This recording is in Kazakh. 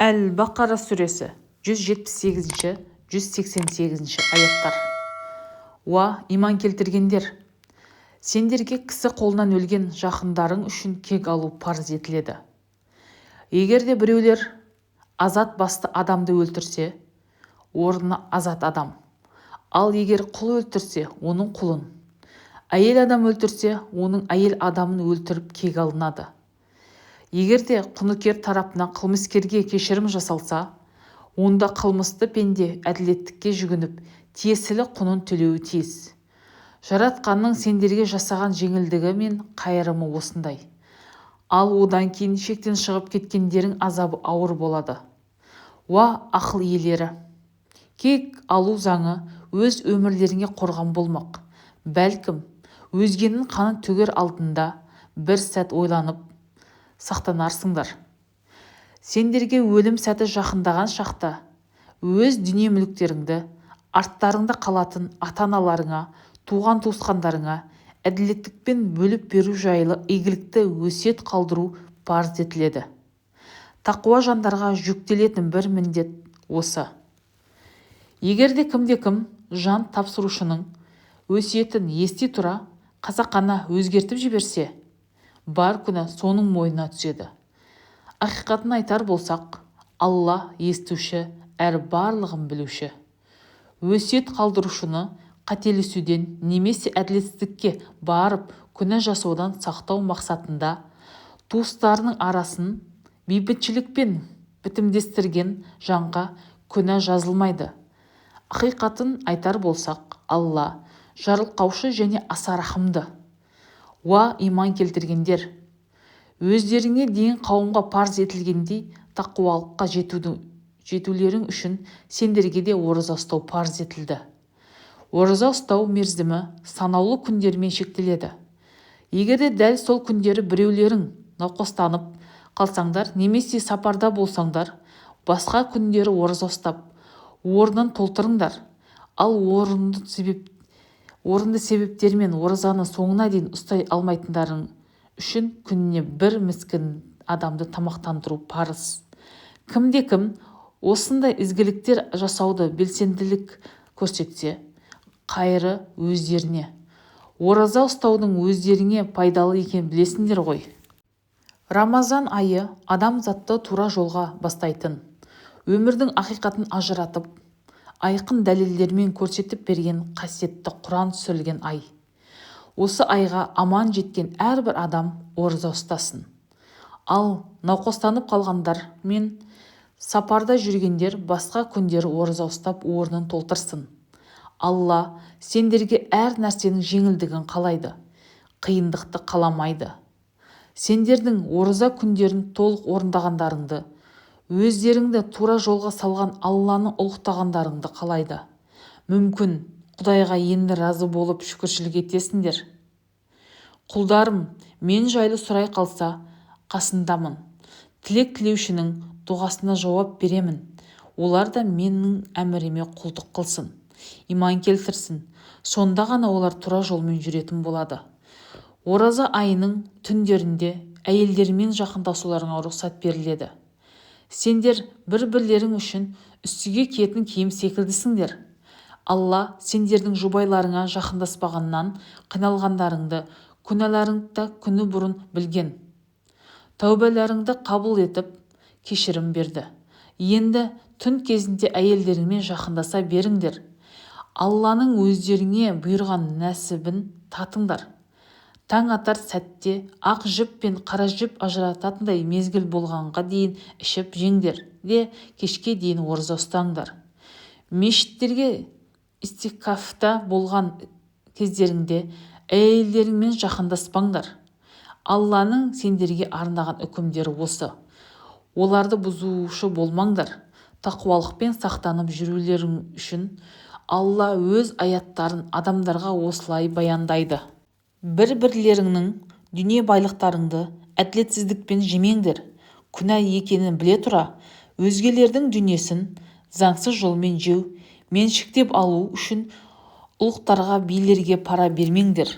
Әл-Бақара сүресі, 178-, 188 аяттар. Уа, иман келтіргендер! Сендерге кісі қолынан өлген жақындарың үшін кек алу парыз етіледі. Егер де біреулер азат басты адамды өлтірсе, орнына азат адам, ал егер құл өлтірсе, оның құлын, әйел адам өлтірсе, оның әйел адамын өлтіріп кек алынады. Егер де құныкер тарапынан қылмыскерге кешірім жасалса, онда қылмысты пенде әділеттікке жүгініп, тиесілі құнын төлеуі тиіс. Жаратқанның сендерге жасаған жеңілдігі мен қайырымы осындай. Ал одан кейін шектен шығып кеткендердің азабы ауыр болады. Уа, ақыл иелері! Кек алу заңы өз өмірлеріңе қорған болмақ. Бәлкім, өзгенің қанын төгер алдында бір сәт ойланып, сақтанарсыңдар. Сендерге өлім сәті жақындаған шақта өз дүние-мүліктеріңді арттарыңда қалатын ата-аналарыңа, туған-туысқандарыңа әділеттікпен бөліп беру жайлы игілікті өсиет қалдыру парыз етіледі. Тақуа жандарға жүктелетін бір міндет осы. Егер де кімде-кім жан тапсырушының өсиетін ести тұра қасақана өзгертіп жіберсе, бар күнә соның мойнына түседі. Ақиқатын айтар болсақ, Алла естуші әрі барлығын білуші. Өсиет қалдырушыны қателесуден немесе әділетсіздікке барып күнә жасаудан сақтау мақсатында туыстарының арасын бейбітшілікпен бітімдестірген жанға күнә жазылмайды. Ақиқатын айтар болсақ, Алла жарылқаушы және аса рахымды. Уа, иман келтіргендер! Өздеріңе дейін қауымға парыз етілгендей, тақуалыққа жетулерің үшін сендерге де ораза ұстау парыз етілді. Ораза ұстау мерзімі санаулы күндермен шектеледі. Егер де дәл сол күндері біреулерің науқастанып қалсаңдар немесе сапарда болсаңдар, басқа күндері ораза ұстап, орнын толтырыңдар. Ал орынды себептермен оразаны соңына дейін ұстай алмайтындарың үшін күніне бір міскін адамды тамақтандыру парыз. Кімде-кім осындай ізгіліктер жасауды белсенділік көрсетсе, қайыры өздеріне. Ораза ұстаудың өздеріңе пайдалы екенін білесіңдер ғой. Рамазан айы адамзатты тура жолға бастайтын, өмірдің ақиқатын ажыратып, айқын дәлелдермен көрсетіп берген қасиетті Құран түсірілген ай. Осы айға аман жеткен әрбір адам ораза ұстасын. Ал науқастанып қалғандар мен сапарда жүргендер басқа күндері ораза ұстап, орнын толтырсын. Алла сендерге әр нәрсенің жеңілдігін қалайды, қиындықты қаламайды. Сендердің ораза күндерін толық орындағандарыңды, өздеріңді тура жолға салған Алланы ұлықтағандарыңды қалайды. Мүмкін, Құдайға енді разы болып, шүкіршілік етесіңдер. Құлдарым мен жайлы сұрай қалса, қасындамын. Тілек тілеушінің дұғасына жауап беремін. Олар да менің әміріме құлдық қылсын, иман келтірсін. Сонда ғана олар тура жолмен жүретін болады. Ораза айының түндерінде әйелдермен жақындасуларыңа рұқсат беріледі. Сендер бір-бірлерің үшін үстіге киетін киім секілдісіңдер. Алла сендердің жұбайларыңа жақындаспағаннан қиналғандарыңды, күнәларыңды да күні бұрын білген. Тәубаларыңды қабыл етіп, кешірім берді. Енді түн кезінде әйелдеріңмен жақындаса беріңдер. Алланың өздеріңе бұйырған нәсібін татыңдар. Таң атар сәтте ақ жіп пен қара жіп ажырататындай мезгіл болғанға дейін ішіп жеңдер де, кешке дейін ораза ұстаңдар. Мешіттерге истикафта болған кездеріңде әйелдеріңмен жақындаспаңдар. Алланың сендерге арнаған үкімдері осы. Оларды бұзушы болмаңдар. Тақуалықпен сақтанып жүрулерің үшін Алла өз аяттарын адамдарға осылай баяндайды. Бір-бірлеріңнің дүние байлықтарыңды әділетсіздікпен жемеңдер. Күнә екенін біле тұра, өзгелердің дүниесін заңсыз жолмен жеу, меншіктеп алу үшін ұлықтарға, билерге пара бермеңдер.